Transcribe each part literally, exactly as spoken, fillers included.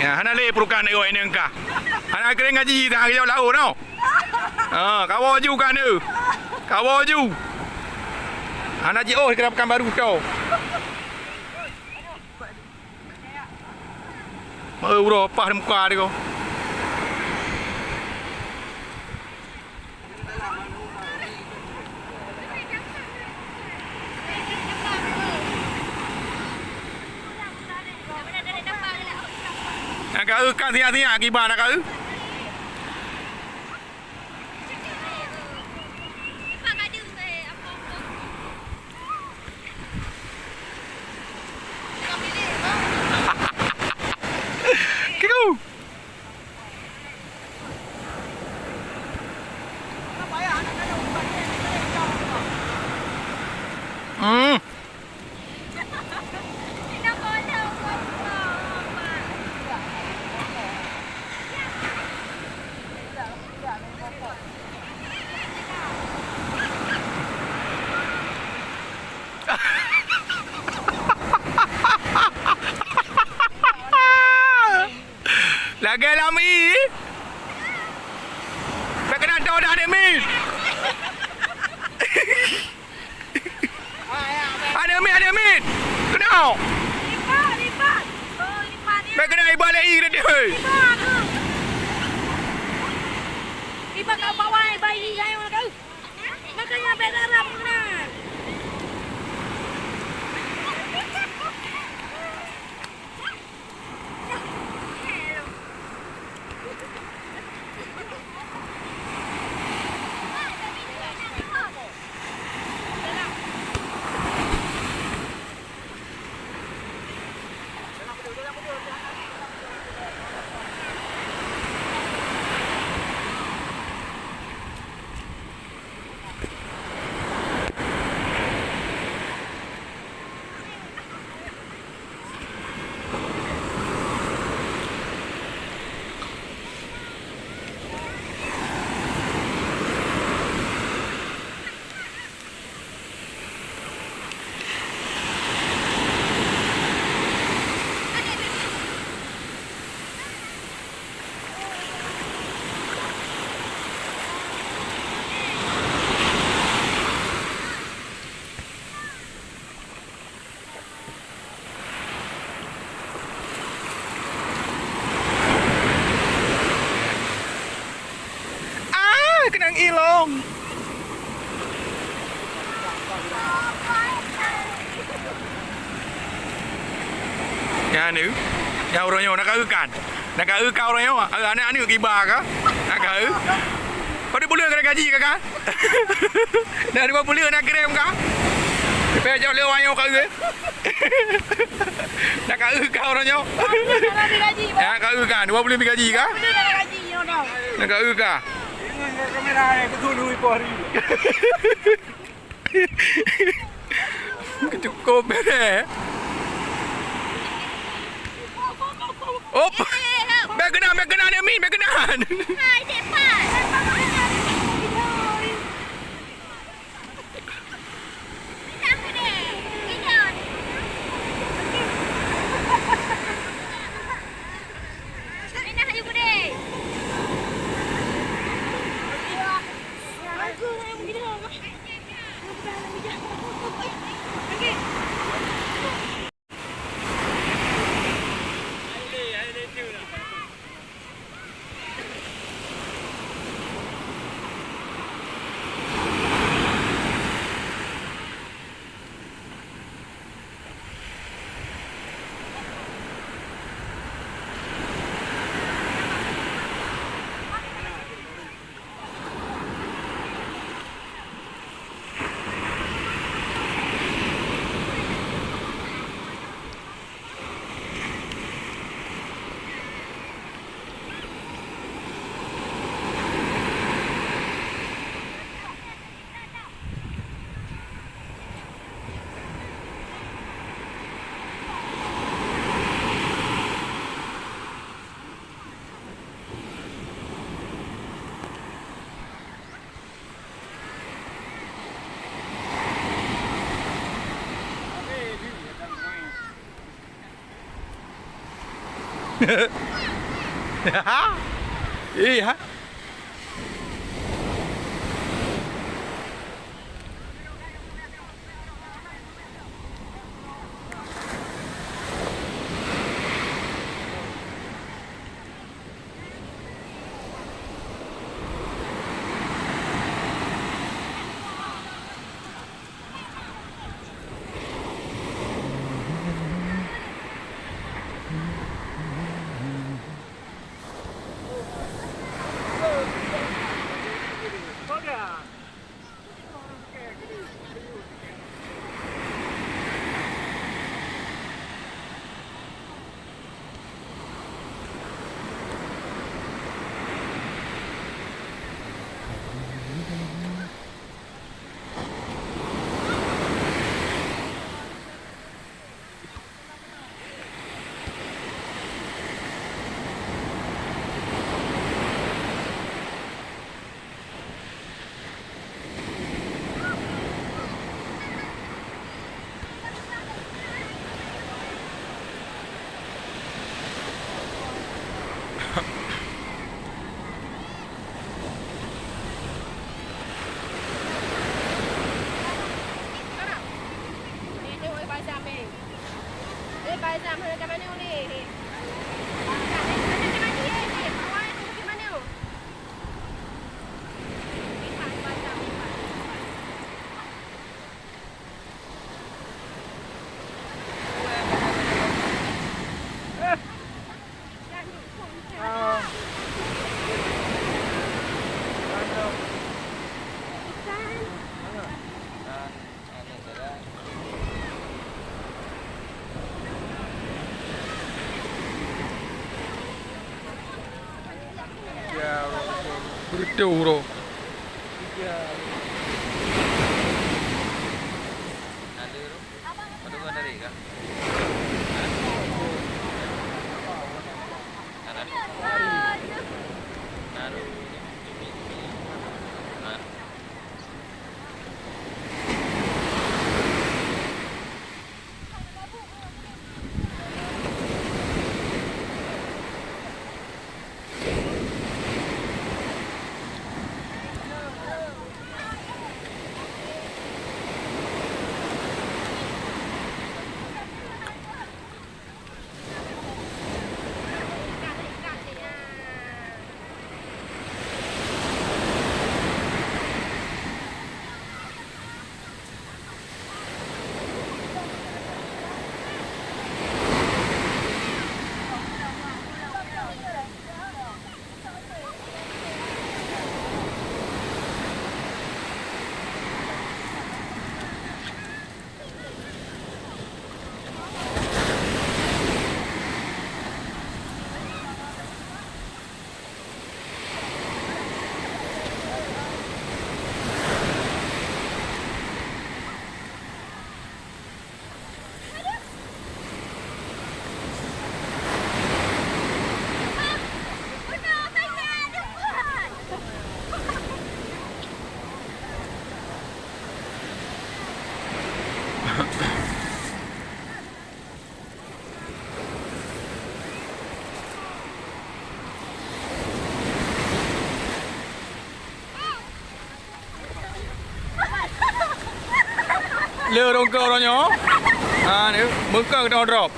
Ya, hana lé peurukan nyoe inong kah. Hana keureung gaji dah geujok laôt noh. Ha, kawoe ju kah nyoe. Kawoe ju. Hana jiôh kira Pekanbaru to. Meu uroe pah di muka teuh. Nyang ka eu kan siat-siat kiban nyang ka eu. Kiku. Hmm. Lagèe lami. Bèk keunan toh dah, Aneuk Min. Aneuk Min, Aneuk Min. Keunoe. Bèk keunan iba lé ié teuh. Iba ka bawa iba ié. Makanya bèk darah keunan. Ah, keunong ilong. Nyan tu, nyan uroe nyoe na ka eu kan. Na ka eu ka uroe nyoe, aneuk-aneuk kiba ka. Na ka eu. Padum buleuen ka gaji ka, ka? Dah dua buleuen na kirém ka? Leubeh jauh lé awak nyoe ka eu. Na ka eu ka uroe nyoe? Dua buleuen na gaji, Bang. Na ka eu ka? Dua buleuen gaji ka? Dua buleuen na gaji nyoe dah. Na ka eu ka? Ini kamera, eh, betul, dua ribu hari. Cukup, eh. Op. Bèk keunan, bèk keunan, Aneuk Min, bèk keunan. Hai, cepat. Iya. Beureutoh uroe. Le rongkeu uroe nyoe. Ha, ni, beungkah keudroe drop.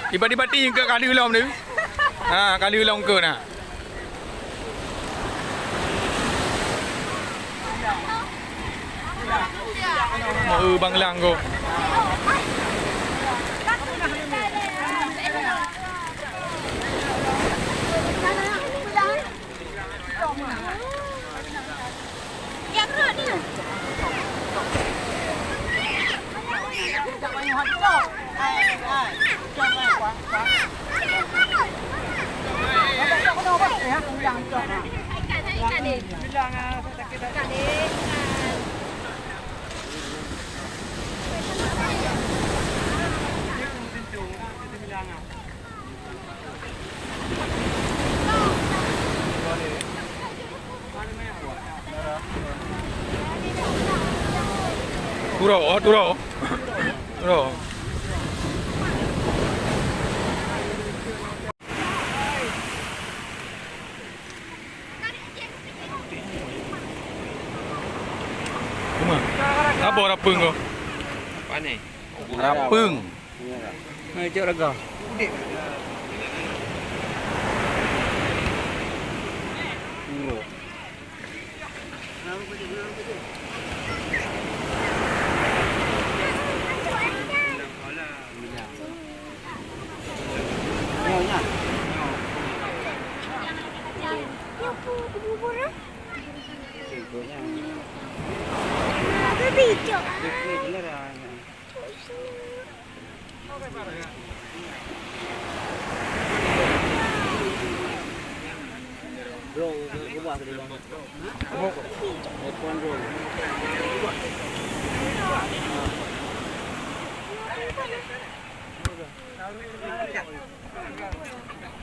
Tiba-tiba ti keu kali lom ni. Ha, kali lom keu na. Meu bang lang ko. Turo, oh, turo. Turo. Apa rapeueng kau? Apa ni? Rapeueng. Hai, cok raga.